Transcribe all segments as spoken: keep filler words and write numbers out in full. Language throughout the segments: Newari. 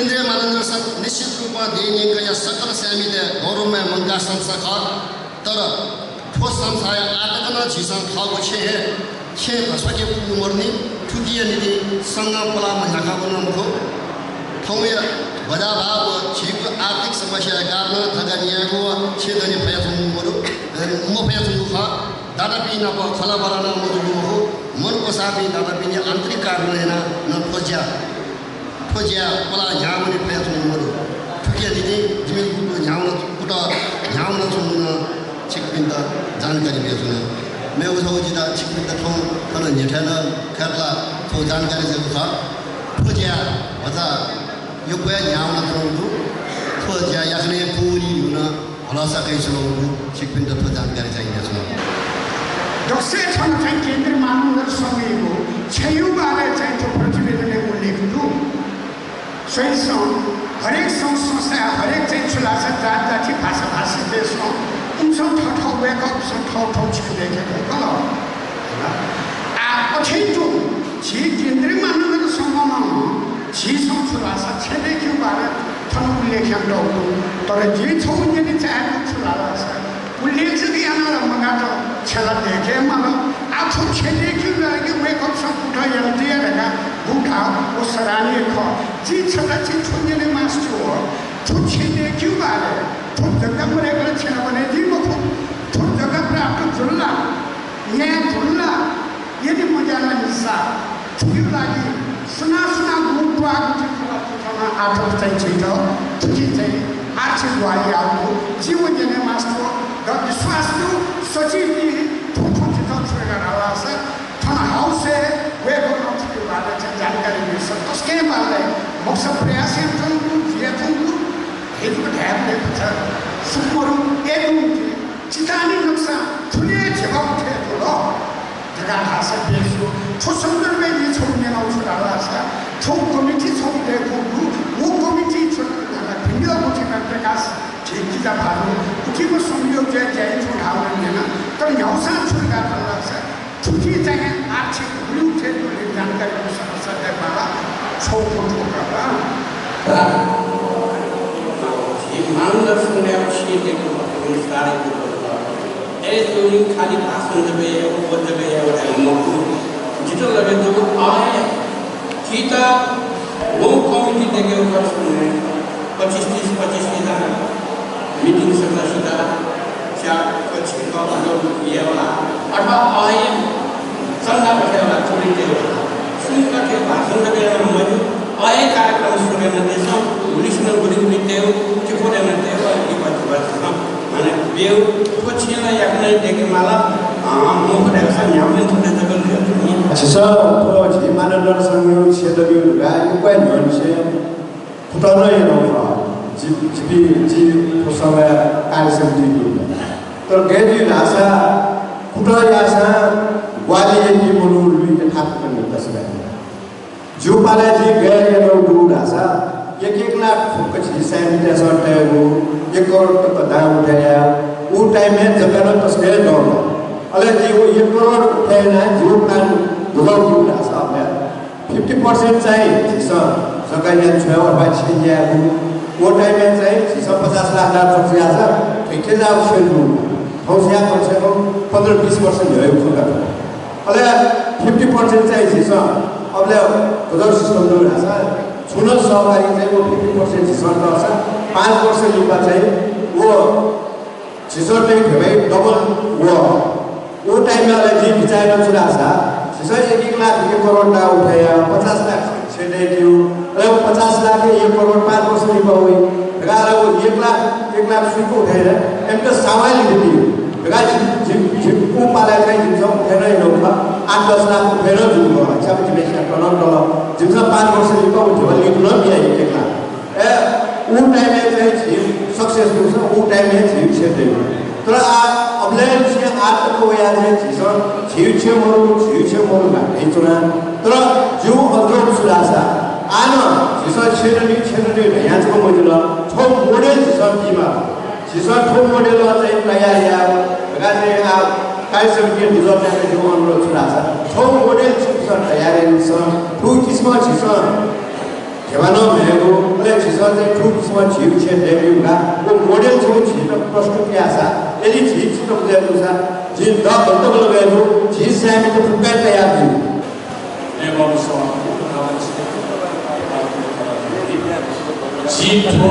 इन्द्रिय मानन्धर सर निश्चित रूपमा देय् न्यंकया सकल साय्‌मितय् गौरवमय मंकाः संस्था खः। तर थ्व संस्थाया आः तक नं झीसं थःगु छेँ हे छेँ धस्वाके पूगु मदुनि। थुकिया निंतिं संघं पलाः मन्ह्याकागु नं मखु। थौंया बजाभाव व झीगु आर्थिक समस्याया कारणं जग्गा न्यायेगु व छेँ दने फयाच्वंगु मदु, मफयाच्वंगु खः। दातापिं नाप खँल्हाबल्हा नं मजूगु मखु। मनक्वःसाःपिं दातापिनि आन्तरिक कारणं यानाः नं थ्व ज्या थ्व ज्या पलाः न्ह्याः वने फयाच्वंगु मदु। थुकिया निंतिं जिमि कुतः न्ह्याः वन, कुतः न्ह्याः वनाच्वंगु नं छिकपिन्त जानकारी बियाच्वना। मेगु छगू जितः छिकपिन्त थौं थन न्ह्यथाय् नं खय्‌त ला थ्व जानकारी जक खः। थ्व ज्या भचा यक्व हे न्ह्याः वनाच्वंगु दु। थ्व ज्या याकनं हे पूवनी धुन भलसा कयाच्वनागु दु, छिकपिन्त थ्व जानकारी चाहिँ बियाच्वना। दक्वसिबय् छन्हु चाहिँ केन्द्रीय मानन्धर संघयागु छेँया बारे चाहिँ थ्व प्रतिवेदनय् उल्लेख दु। स्वइसँ हरेक संघ संस्थाय् हरेक चाहिँ छु धाःसा जात जाति भाषा भाषितय्‌सं उमिसं थःथः wake up सँ थःथः छेँ दय्‌के धुंकल। आः अथे तुं झी केन्द्रीय मानन्धर संघं नं झीसं छु धाःसा छेँ दय्‌केगु बारे थन उल्लेख यानातःगु दु। तर जिं छगू न्यने चाहेगु छु धाःसा उल्लेख जक यानाः ला मगात, छेँ ला दय्‌के माल। आः थ्व छेँ दय्‌केगु लागि wake up सँ कुतः यानातया धकाः गुगु धाःगु व सराहनीय खः। जिं छता चाहिँ छु न्यने मास्ति वः, थ्व छेँ दय्‌केगु बारे, थ्व जग्गा मदय्‌कल छेँ ला बने जुइ मखु। थ्व जग्गा प्राप्त जुल ला, न्याये धुन ला, यदि मज्यानादिल सा, थुकिया लागि सुनां सुनां गुगु त्वाःगु थें खः ला थन आः तक चाहिँ झीत थुकी चाहिँ आर्थिक ग्वाहालि याःगु दु। जिं व न्यने मास्ति वः, द विश्वास दु, सचिवपिं थुं थुं जितः छु धकाः धाल धाःसा थन हाउसय् वय्‌कलं थुकिया बारे चाहिँ जानकारी बीत तसकं बांलाइ। मखुसा प्रयास यानाच्वंगु दु, जुयाच्वंगु दु, हे जक धायेबलय् भचा सुकुमरु ए दुंति चितानी नक्सा थुलि हे ध्यबा उठे जुल धकाः धाःसा बेस दु। थ्व सन्दर्भय् जिं छगू न्यनागु छु धाःसा, थ्व कमिटी छगू दय्‌कूगु दु, व कमिटी छु धाःसा भिंगः गुथिमा प्रकाश झी किजा भाजु, उकिया संयोगय् ज्या याइ छगू धाःगु न्यना। तर न्ह्यागुसां छु धकाः धाःसा, थुकी चाहिँ आर्थिक गुलि उठे जुल धइगु जानकारी मखुसा सत्य बाला छगू खँ थ्व का। झी मानन्धर संघया छेँ दय्‌केगु संस्कार हे दु। अय्‌जूगुलिं खालि भाषण जक यायेगु, व जक यायेगु धायेगु मखु। जितः लगे दु, अले झीत व कमिटी दय्‌केगु खर्च पच्चिस तीस, पच्चिस तीस जना meeting सदस्यता च्या कक्षिक अथवा अथवा अहे चन्दा पठेवाला चुनिते सुंगठे भाषण जक याना मजू, अहे कार्यक्रम सुरु यानादिसँ, गुलिसिनं गुलि गुलि तयेगु, चिपो यानातयेगु, लिपा धिबा दिसँ। माने बेउ थ्व छेँ ला याकनं दय्‌के माला, अँ, मखु धाःसा न्ह्याबलें थुलि जक जुइ। झीसं थ्व झी मानन्धर संघया छेँ दय्‌केगु धकाः यक्व हे न्ह्यःनिसें कुतः नं यानागु खः। जि, जिपिं, जि थ्व संघया कार्यसमिति दु। तर गय् जुइ धाःसा कुतः याःसां ग्वाहालि याइपिं मनू लुइके थाकुगु दु। जिगु पालय् जिं गय् यानागु दु धाःसा एक एक लाख फुक्क झी साय्‌मितय्‌सं तयेगु, एक करोड तक दां उठे यायेगु, उ time-य् जग्गा नं तसकं हे दं। अले जिं व एक करोड उठे यानाः जिगु plan दुगु दु धाःसा अबलय् fifty percent चाहिँ झीसं जग्गा न्याना छ्वयेगु अथवा छेँ न्यायेगु। व time-य् चाहिँ झीसं पचास लाख दां खर्च याःसा थुइके जाःगु छेँ दु। थौंसिया कम से कम पन्ध्र बीस वर्ष न्ह्यःया खँ का। अले fifty percent चाहिँ झीसं अबलय् गज्याःगु system दु धाःसा छुं नं सहकारी चाहिँ व fifty percent झीसं तःसा पाँच वर्ष लिपा चाहिँ व झीसं तये धुंकाः double वः। व time-य् अले जिं बिचाः यानागु छु धाःसा, झीसं एक एक लाख एक करोड दां उठे याः, पचास लाख छेँ दय्‌केगु, अले पचास लाखय् एक करोड पाँच वर्ष लिपा वइ धकाः अले व एक लाख, एक लाख सुइक उठे याः, इमित सावालि लिपा धकाः झी, झी, झी उ पालय् चाहिँ जिमिसं उठे नं यानागु खः, आठ दस लाख उठे नं जूगु खः, छाय् जिमिसं तनं तल, जिमिसं पाँच वर्ष लिपा व ध्यबा लिपा नं बिया एक एक लाख। ए, उ time-य् चाहिँ झी success दुसा, उ time-य् झी छेँ दय्‌कू। तर आः अबलय्‌निसें आः तक वयाः चाहिँ झीसं झी छेँ मदु, झी छेँ मदु धाये धुंकल। तर जिगु अनुरोध छु धाःसा, आः नं झीसं छेँ दय्‌कू, छेँ दय्‌कू धयाः जक मजिल, थ्व model झीसं बीमाः। झीसं थ्व model चाहिँ तयार यायेगु धकाः चाहिँ आः कार्यसमितिया दुजः नायःतय्‌त जिगु अनुरोध छु धाःसा, थ्व model झीसं तयार यानादिसँ, थ्व किसिमं झीसं ध्यबा नं म्हयेगु, अले झीगु छेँ दयेब्यूगु का। व मोडेल छगू झीत प्रस्तुत याःसा, यदि झी छित बुझे जूसा, झी दः दतक लगय् दु, झी साय्‌मित फुक्कं तयाब्यु। झी थ्व,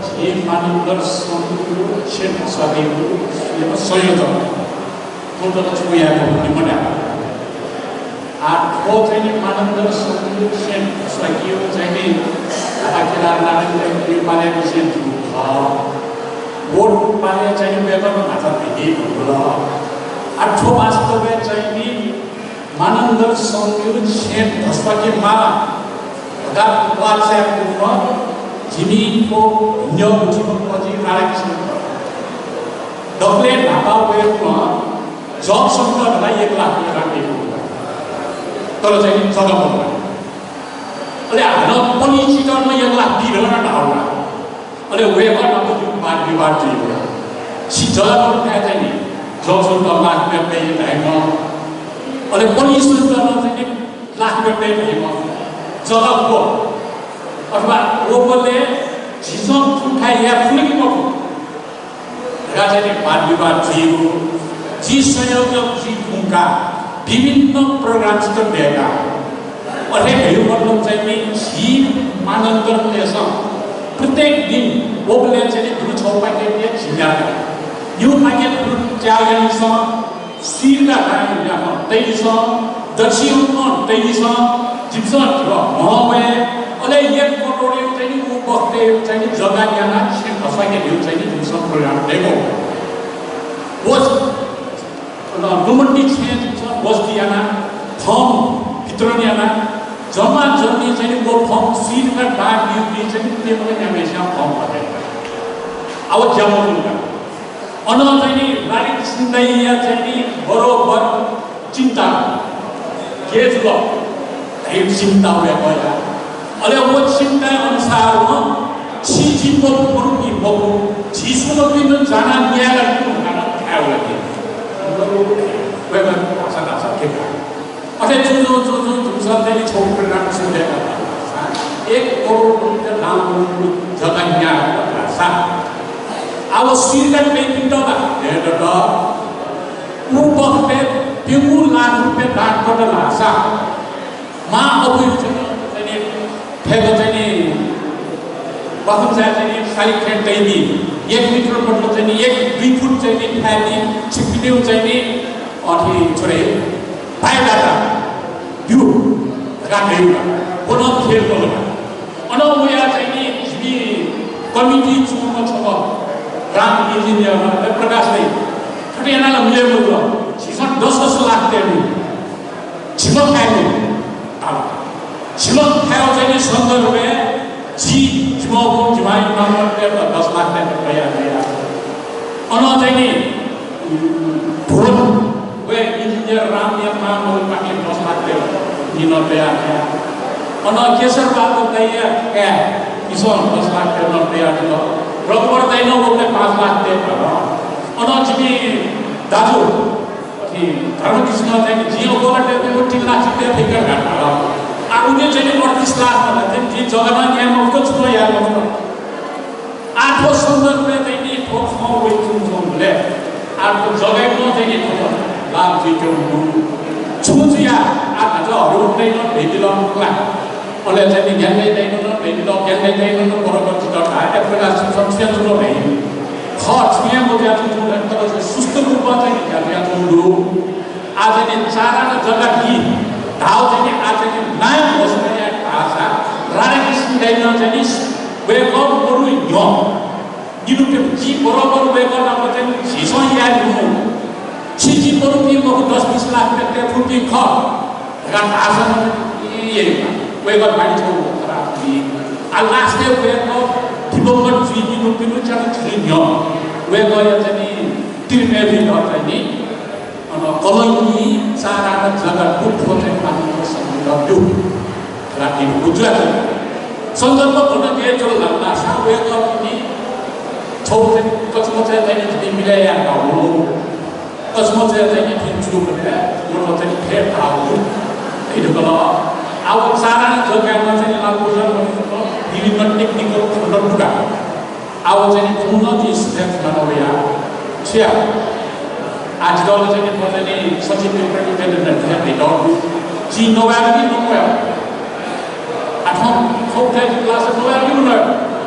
झी मानन्धर संघ छेँ धस्वाकेगु संयोजक। थ्व त छुं यायेगु निम्ह न्यापा। आ, थ्व चाहिँ नि मानन्धर संघ छेँ धस्वाकेगु चाहिँ नि ढाका केदारनाथ चाहिँ नि पालय् निसें जूगु खः। व पालय् चाहिँ नि वय्‌कलं न्हाचः भिंतुं धुंकल। आ, थ्व वास्तवय् चाहिँ नि मानन्धर संघ छेँ धस्वाके माला धकाः वाःचाय्‌कूम्ह जिमि थ्व न्यंगु जिमि अजि राधाकृष्ण खः। दकलय् न्हापा वय्‌कलं जग समिति धकाः एक लाख रुपियाँ दान दयेकूगु। तर चाहिँ नि जग्गा मदु। अले हानं पलिचित नं एक लाख बी धकाः धाःगु। अले वय्‌कः नाप वाद विवाद जुइगु। छि जग्गा मदु धाये चाहिँ नि जग समितित लाख रुपियाँ दइ धाइम्ह। अले पलिचित नं चाहिँ नि लाख रुपियाँ दइ धाइम्ह। जग्गा व अथवा वबलय् झीसं थुखाय् याये फुल कि मफु धकाः चाहिँ नि वाद विवाद जुइगु। जि संयोजक जुइ धुंकाः विभिन्न program सित दयेका। अथे धइगु मतलब चाहिँ नि झी मानन्धरतय्‌सं प्रत्येक दिन वबलय् चाहिँ नि ब्रु छगू packet या झिंन्याः, न्हू packet ब्रु च्यागनिसं, स्वीधुंकाः दां तइनिसं, दछि उखं तइनिसं, जिमिसं धिबा म्ह वये, अले एक करोडया चाहिँ नि उ बखतय् चाहिँ नि जग्गा न्यानाः छेँ धस्वाकेगु चाहिँ नि जिमिसं program दयेकू। व स-, अ, लुमन्ति छेँय् जिमिसं बस्ती यानाः form वितरण यानाः जम्मा जन्मय् चाहिँ नि व form स्वीधुंकाः दां ब्यूपिं चाहिँ नि प्यम्ह न्याम्हेसिनं form भरे। आ व ज्या मजूगु का। अन चाहिँ नि राधाकृष्ण दाइया चाहिँ नि बरोबर चिन्ता गय् जुल धइगु चिन्ता वय्‌कःया। अले व चिन्ता अनुसारं छि जि मखु, मनूपिं मखु, झी सुनापिं नं जानाः न्याये ला धकाः धायेगु लागि वय्‌कः धाःसा धाःसा ठीक का। अथे जुजुं जुजुं जुजुं चाहिँ नि छगू program सुरु यात। एक करोड रुपियाँ दाम जग्गा न्याः धाःसा। आ व स्वीधुंकाः तइपिन्त ला हे दत। उ बखतय् प्यंगू लाख रुपियाँ दान कत धाःसा मां अबुइ चाहिँ नि थ्व चाहिँ नि बाखुंचाय् चाहिँ नि सालिक थें तइपिं, एक मिटर मतलब चाहिँ नि एक दुई फुट चाहिँ नि थाय्‌पिं छिकपिनिगु चाहिँ नि अथे छु रे biodata ब्यु धकाः धइगु का। व नं fail कल का। अन वया चाहिँ नि जिमि committee च्वंम्ह छम्ह राम engineer, ए, प्रकाश दाइ, थथे यानाः ला मिले मजुल। झीसं दस दस लाख तयेगु। झिम्ह थाय् नि। झिम्ह थाय् चाहिँ नि सन्दर्भय् जि, जिम्ह अबुं, जिम्ह इमामतय्‌त दस लाख तयेत तयार जुया। अन चाहिँ नि, उम्, धोन व engineer रामया मां मौपाखें दस लाख तयेत निम्ह तयार जुया। अन केशर बहादुर दाइया काय्, इमिसं दस लाख तयेत तयार जुल। रघुवर दाइनं वबलय् पाँच लाख तये धाल। अन जिमि दाजु अथे धर्मकृष्ण चाहिँ नि जिं अबलय् तयेत तीन लाख तये फइगु का धाल। आ, उकी चाहिँ नि अड्तिस लाख धाल। चाहिँ नि जिं जग्गा नं न्याये मफुत, छुं नं याये मफुत। आ, थ्व सन्दर्भय् चाहिँ नि थ्व खँ वइच्वंगु जूबलय् आ, थ्व जग्गाया नं चाहिँ नि थ्व लाभ जुइच्वंगु दु। छुं जुया, आ, न्हाचः हरिवंश दाइनं धयादिल ला। अले चाहिँ नि ज्ञान दाइनं धयादिल, ज्ञान दाइनं बरोबर जितः धाः, ए, प्रकाश, छिमिसं छु यानाच्वनागु धाइ। खः, छुं हे मजुयाच्वंगु दु, तर सुस्त रूपं चाहिँ नि ज्या जुयाच्वंगु दु। आः चाहिँ नि चार आना जग्गा बी धाःगु चाहिँ नि आः चाहिँ नि नायः घोषणा याये धाःसा राधाकृष्ण दाइनं चाहिँ नि वय्कः मरु न्ह्यः निन्हु प्यम्ह, जि बरोबर वय्कः नाप चाहिँ नि झीसं याये धुंकूगु। छि जि मनूपिं मखु, दस बिस लाख रुपियाँ तये फुपिं खः धकाः धाःसा नं ए, वय्कः बानी छगू खराब जुइ। आः last-य् वय्कः दिवंगत जुइ निन्हु प्यम्ह च्यान्हु झी न्ह्यः वय्कःया चाहिँ नि तिरिमय् जुइ धकाः चाहिँ नि अन कलंगिइ चार आना जग्गा दु, थ्व चाहिँ मानन्धर संघयात ब्यु धकाः थुकिया जुयाच्वन। सन्दर्भ गन जुयाच्वन धाःसा वय्कःपिनि छगू चाहिँ कछमछय् चाहिँ नि जिपिं मिलय् यायेका वल। कछमछय् चाहिँ नि थुकिं जूबलय् वय्कलं चाहिँ नि फय् धाःगु दु धइधुंकल। आः व चार आना जग्गाय् नं चाहिँ नि लालबहादुर राजपूत विभिन्न technical खण्ड दुगा। आव चाहिँ नि थौं नं जिं सुझाव खनावया। छ्या। आ जितः चाहिँ नि थौं चाहिँ नि सचिव प्रेसिडेन्ट अध्यक्ष भितर जिं नवायेगु नमवया। आ थौं थौं चाहिँ नि क्लास नवायेगु न।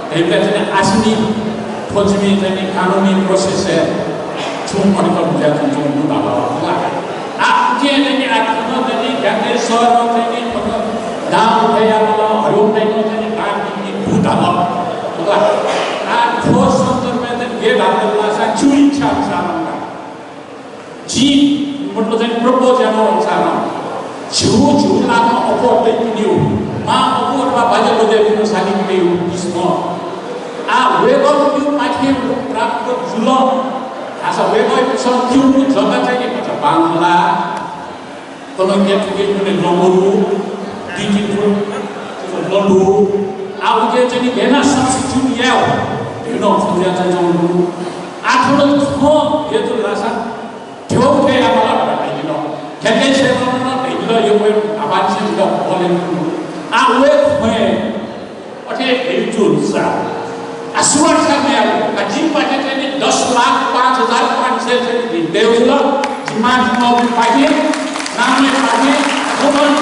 धइबलय् चाहिँ नि आसिनी थ्व जिमि चाहिँ नि कानुनी process हे छुं अडिकल बुझाय् च्वंच्वंगु दु धाल। आ उकिं चाहिँ नि आ थन चाहिँ नि ज्ञानेश्वर चाहिँ नि थन दां उठे यानाः हरिओम दाइनं चाहिँ नि दां दु धाल। आ थ्व सन्दर्भय् चाहिँ नि गय् धाल धाःसा जिगु इच्छा अनुसार, जिं मतलब चाहिँ नि propose याना अनुसार झिगू झिगू लाखं अप्वः तइपिनिगु मां अबु अथवा बाज्या बज्यापिनिगु सालिक तइगु किसिमं। आ वय्कःपिनिगु पाखें प्राप्त जुल धाःसा वय्कःपिन्सं क्यंगु जग्गा चाहिँ नि भचा बांमलाः। कनंके थुके कुने लंगु, दुई तीन फुट लंगु। आ उके चाहिँ नि गय् याना substitute यायेगु भिन्न खँ जुया चाहिँ च्वंगु। आ थन थ्व हे जुल धाःसा थ्व उठे यायेमाल धकाः धयादिल। थ्याके छेँनं नं धयादिल, यक्व आपांनिसें जितः बल यंकूगु। आ व हे खँय् अथे धयागु जुल सा। आ सुरक्षा मयाः। आ जिमिपाखें चाहिँ नि दस लाख पाँच हजार पाँच सय चाहिँ नि तयेगु जुल। जिमि मां जिमि अबुपाखें, नामय्‌पाखें, गनं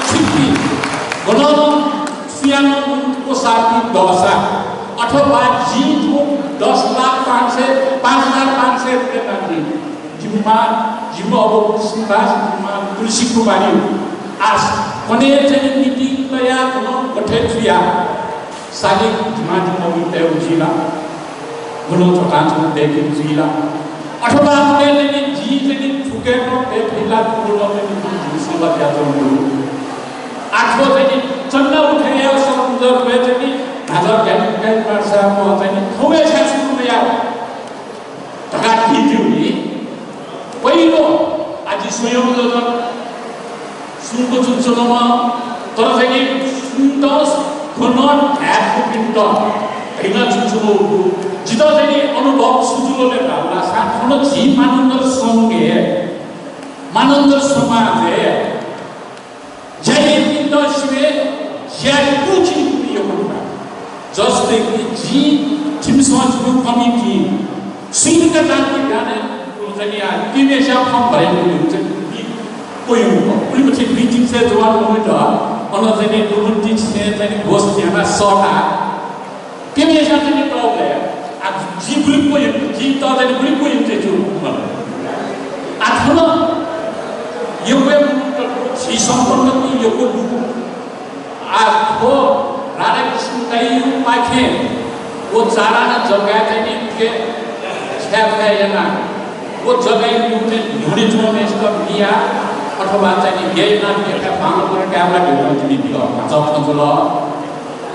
छिकपिं, गनं सुयां नं क्वसाःपिं दःसा, अथवा जिं थ्व दस लाख पाँच सय, पाँच हजार पाँच सय रुपियाँ नां जिं जिमि मां, जिमि अबु कृष्णदास, जिमि मां तुलसी कुमारी। आ कन्हय् चाहिँ नि meeting तयाः गनं गथे जुयाः सालिक जिमि मां जिमि अबुइ तयेगु जुइ ला, गनं झ्वतां च्वनाः तयेकेगु जुइ ला, अथवा कन्हय् चाहिँ नि जिं चाहिँ नि थुके नं तये फइ ला धुंकूगु नं चाहिँ नि जिं जिमि सल्लाह बियाच्वंगु दु। आ थ्व चाहिँ नि चन्दा उठे यायेगु सन्दर्भय् चाहिँ नि न्हाचः ज्ञानी कायमि मार्सां चाहिँ नि थौंया छाय् सुरु मयाः धकाः धयादिल नि। पहिलो, आ जि संयोजक सुम्क च्वनाच्वनाम्ह, तर चाहिँ नि सुन्त गनं धाये फुपिन्त धइगु च्वनाच्वनागु दु। जितः चाहिँ नि अनुभव छु जुल ले धाःसा थन झी मानन्धर संघय्, मानन्धर समाजय् ज्या याइपिन्त सिबें ज्या याइपिं यक्व दु। जस्तै कि जिं, छिमिसं जिगु कमिटी सुइनका जान्ति गाने चाहिँ नि आ पिमेसा फर्म भरे चाहिँ नि पोयुं उलिमछि दुई तीन सय जवान मनूत अन चाहिँ नि दुमन्ति छेँ चाहिँ नि गोष्ठी याना सःता पिमेसा चाहिँ नि तःबलय् आ जि बुलिक्क यंक, जितः चाहिँ नि बुलिक्क यंक चाहिँ जू। आ थन यक्व हे मनूत झी सम्पन्न यक्व दु। आ थ्व राधाकृष्ण दाइपाखें व चार आना जग्गाय् चाहिँ नि उके छ्याय् छ्याय् यानाः व जग्गाय् न्ह्यःने च्वंम्हय्सित मियाः अथवा चाहिँ नि गय् यानाः मेथाय् बांलाक कायेमाल धइगु जिमि न्हाचः खँ जुल।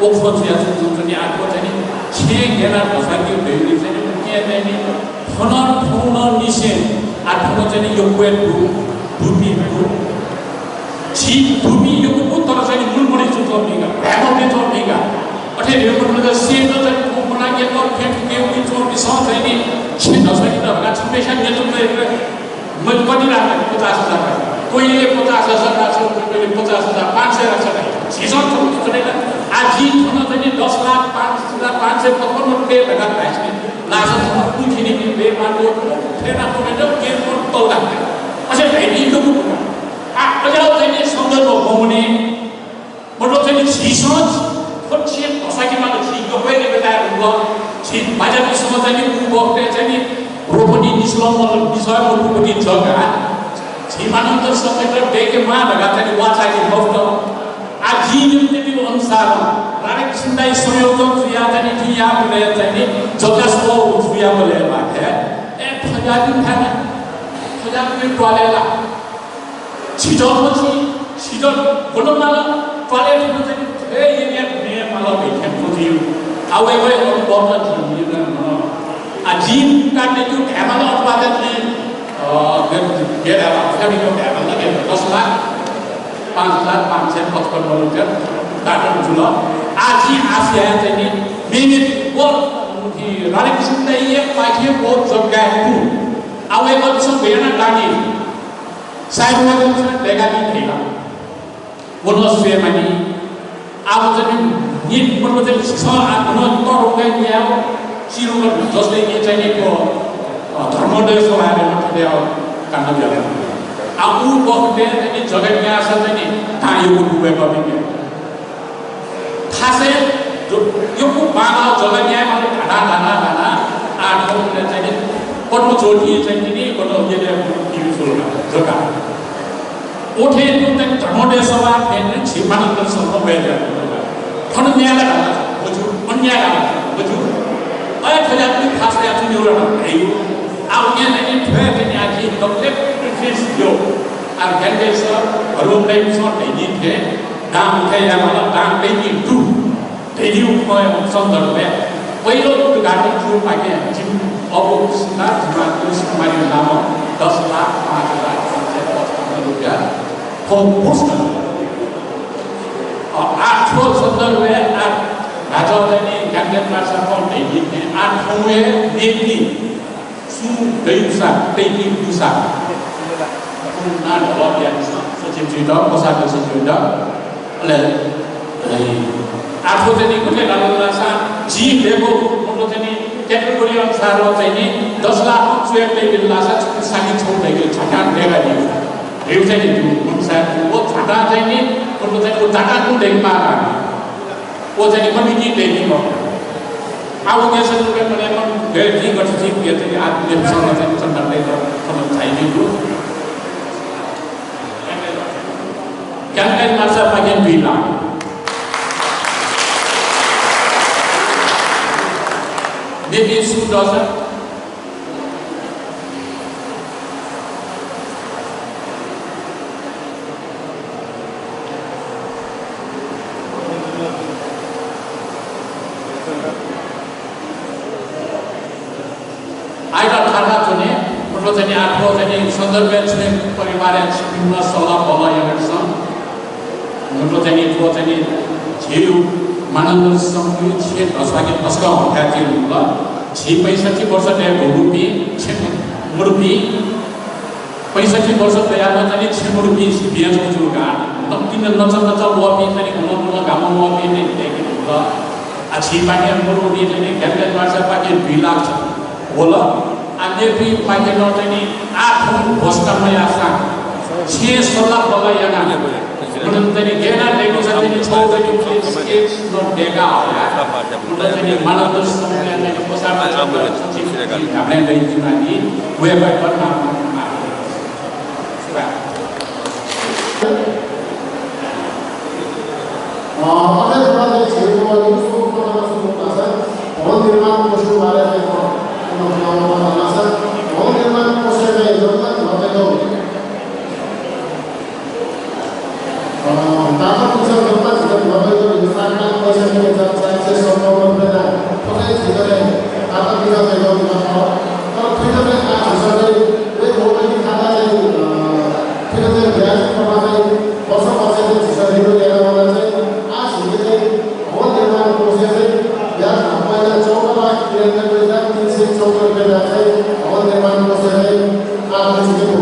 व खँ जुयाच्वंगु जुल नि। आ थ्व चाहिँ नि छेँ गय् यानाः धसाकेगु धइगु चाहिँ नि उकिं चाहिँ नि थन थौंनिसें आ थन चाहिँ नि यक्व हे दु, दुपिं दु। झी दुपिं यक्व दु, तर चाहिँ नि मूल मदय् च्वंपिं का, भ्राय् मदय् च्वंपिं का। अथे धइगु मखु ला, सेंद्र चाहिँ नि थौं ब्वनाः गेल, थें थुके वइ च्वंपिंसं चाहिँ नि छेँ धसाकेत धकाः छम्हय्सिया नेतृत्वय् मदय् कति लाख, पचास हजार का। कोइले पचास हजार लाख, कोइले पचास हजार पाँच सय लाख का। झीसं थौं थुके ला, आ जिं थन चाहिँ नि दस लाख पाँच हजार पाँच सय पचपन्न रुपियाँ धकाः धाइसे लासा थन कुथिनिपिं बेमान व थेना कमेन्ट गेम तौला। अझ धइपिं दु का। आ, अज्याःगु चाहिँ नि सन्दर्भ मवने, मतलब चाहिँ नि झीसं थ्व छेँ धसाकेमाल, झी यक्व हे नेकः ताये धुंकल, झी बाज्यापिंसं चाहिँ नि उ बखतय् चाहिँ नि रोपनी निस्वलं मतलब निस्वये मफुगु जग्गा झी मानन्धर संघयात दय्केमाः धकाः चाहिँ नि वाचाय्के मफुत। आ जिं न्यंकेगु अनुसार राधाकृष्ण दाइ संयोजक जुयाः चाहिँ नि जिं याःबलय् चाहिँ नि जग्गा स्वः जुयाबलय् ला हे ए थज्याःपिं थाय् ला, थज्याःपिं त्वालय् ला। झीत मछि, झीत गन माल, त्वालय् थन चाहिँ नि थ्व एरिया नये माल धइथें बुझियो। आ वय्कःया अनुभवत जिं निर्णय वन। आ जिं काट्ने त्यो धायेमाल अथवा चाहिँ नि, अ, गय्, गय् धायेमाल, अथवा गय् धायेमाल, गय् दस लाख पाँच हजार पाँच सय पचपन्न रुपियाँ काट्न जुल। आ जिं आशा याये चाहिँ नि मेमेपिं व राधाकृष्ण दाइया पाखें व जग्गाय् दु। आ वय्कःपिन्सं गय् यानाः दानी सायद वय्कःपिन्सं दय्कादी धइला। व नं स्वये मानि। आः चाहिँ नि नि मतलब चाहिँ झीसं आ, नं तरुकै न्यायो, चिरुक जसले नि चाहिँ नि थ्व, अ, धर्मोदय सभाय् नं थथे काण्ड ब्याल। आ, उ बखतय् चाहिँ नि जग्गा न्याःसा चाहिँ नि दां यक्व दुबय् कमी न्याः। थासय् जो, यक्व बांलाः जग्गा न्यायेमाल धाना, धाना, धाना, आ, थौंकन्हय् चाहिँ नि पद्मज्योति चाहिँ नि, पद्म, के अरे, टिभी सुरु जग्गा। उठे तुं तक धर्मोदय सभा फेन झी मानन्द संघ वये जात। थन न्याय ला धाल, मजू, अन्याय ला धाल, मजू। अय् थज्याःगु खास याःगु निउरा नं धयागु। आ उन्याय नं थ्वय् नं आः झी दक्ले प्रिन्स यो। आ ज्ञानदेव सर, हरुमलाइसं धयादी थें, दां उठे यायेमाल, दां तइकी दु। धयादीगु खँया सन्दर्भय् पहिलो उद्घाटन जूपाखें जिमि अबु सिद्धार्थ, जिमि तुलसी कुमारी नामं दस लाख पाँच हजार पाँच सय पचपन्न रुपियाँ थ्व घोषणा। अ, आः थ्व सन्दर्भय् आः भाजु चाहिँ नि ज्ञानदेव मार्सापं धयादी थें आः थौंया मेपिं सुं दइसा, तइकी दुसा। नां ढल यानादिसँ, सचिवजुयात, कोषाध्यक्षजुयात। अले, अले आः थ्व चाहिँ नि गथे धाल धाःसा, झी दय्‌कूगु, मतलब चाहिँ नि category अनुसार चाहिँ नि दस लाखं च्वय् तइबिल धाःसा, छुं साथी छौ दय्‌के, झाकां दय्‌कादी। भिउ चाहिँ नि दु, मुंसाय् दु, व झाकां चाहिँ नि, मतलब चाहिँ नि व झाकां तुं दय्‌केमाः। व चाहिँ नि कमिटी दय्‌की मखु। आः व गेसं रुपय् पनेमा गय् जिं गथे जिं गय् चाहिँ नि आः नेतृत्वं चाहिँ नि चन्दा दय्‌क खँ झाइदिउ। ज्ञानदेव मार्सापाखें दुई लाख। मेपिं सुं दःसा आइतः थाहां च्वने, मतलब चाहिँ नि आः थ्व चाहिँ नि सन्दर्भय् छुं परिवारय् छिपिं नं सल्लाह बल्लाह यानादिसँ। मतलब चाहिँ नि थ्व चाहिँ नि झीगु मानन्द संघ झी धस्वाके तसकं हथाय् जुइधुंकल। झी पैंसठ्ठी वर्ष तय् गुगुपिं, छेँ मुरुपिं, पैंसठ्ठी वर्ष तयाः नं चाहिँ नि छेँ मुरुपिं झी बियाच्वंगु जूगु का। नकतिनि नचा नचा वःपिं चाहिँ नि गुम्ह गुम्ह गामं वःपिं चाहिँ नि दय्‌के धुंकल। आ, झीपाखें मुरुपिं चाहिँ नि ज्ञानदेव मार्सापाखें दुई लाख वल। आ, मेपिंपाखें नं चाहिँ नि आः थौं घोषणा मयाःसां छेँय् सल्लाह बल्लाह यानाः उन्हु चाहिँ नि गय् यानाः दय्‌कूसा चाहिँ नि छौ चाहिँ नि उलि sketch नं दय्‌का हया। उन्हु चाहिँ नि मानन्द संघया चाहिँ नि कोषाध्यक्ष सचिव धामले दय्‌की मानि, वय्‌कःयात नाम। अ, अथे जूगुलिं झीगु व न्यू स्वरूप कथं सुरु धाःसा भवन निर्माण कोषया बारे चाहिँ, अ, भवन निर्माण कोषय् चाहिँ जम्मा न्ह्यः तयेगु अ, दाता पुचः जम्मा झीत न्ह्यः तयेगु हिसाबं पैंसठ्ठी हजार चार सय सन्ताउन्न रुपियाँ थ्व चाहिँ झीत चाहिँ दाता पुचः तयेगु खः। तर थुइत चाहिँ आः झीसं चाहिँ व भौतिक खाता चाहिँ, अ, थुइत चाहिँ ब्याज प्रमाण चाहिँ वर्ष वर्ष चाहिँ झीसं रिन्यू याना वना चाहिँ आः झीके चाहिँ भवन निर्माण कोषय् चाहिँ ब्याज पहिला चौध लाख तिरानब्बे हजार तीन सय चौध रुपियाँ चाहिँ भवन निर्माण कोषय् चाहिँ आः झीके दु।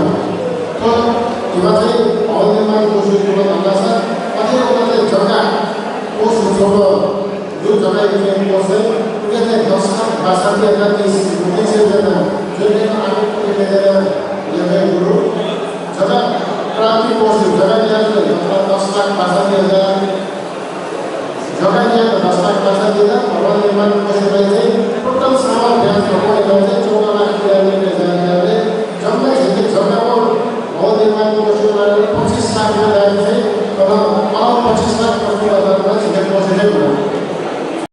थ्व धिबा चाहिँ भवन निर्माण कोषय् जुल धाःसा अथे नं चाहिँ जग्गा कोष छगू दु, जग्गा चाहिँ कोष चाहिँ उके चाहिँ दस लाख बासठी हजार तीन सय रुपियाँ जुन चाहिँ आरोप प्रतिवेदन लेखय् गुरु जग्गा प्राप्ति कोष जग्गा न्यायेत दस लाख बासठी हजार जग्गा न्यायेत दस लाख बासठी हजार, भवन निर्माण कोषय् चाहिँ total सामान ब्याज भवन चाहिँ चौध लाख तिरानब्बे हजार न्यायेत जम्मा झीके जग्गा व भवन निर्माण कोषय् पच्चिस लाख रुपियाँ चाहिँ तर अ पच्चिस लाख पचपन्न हजार रुपियाँ झीके कोष चाहिँ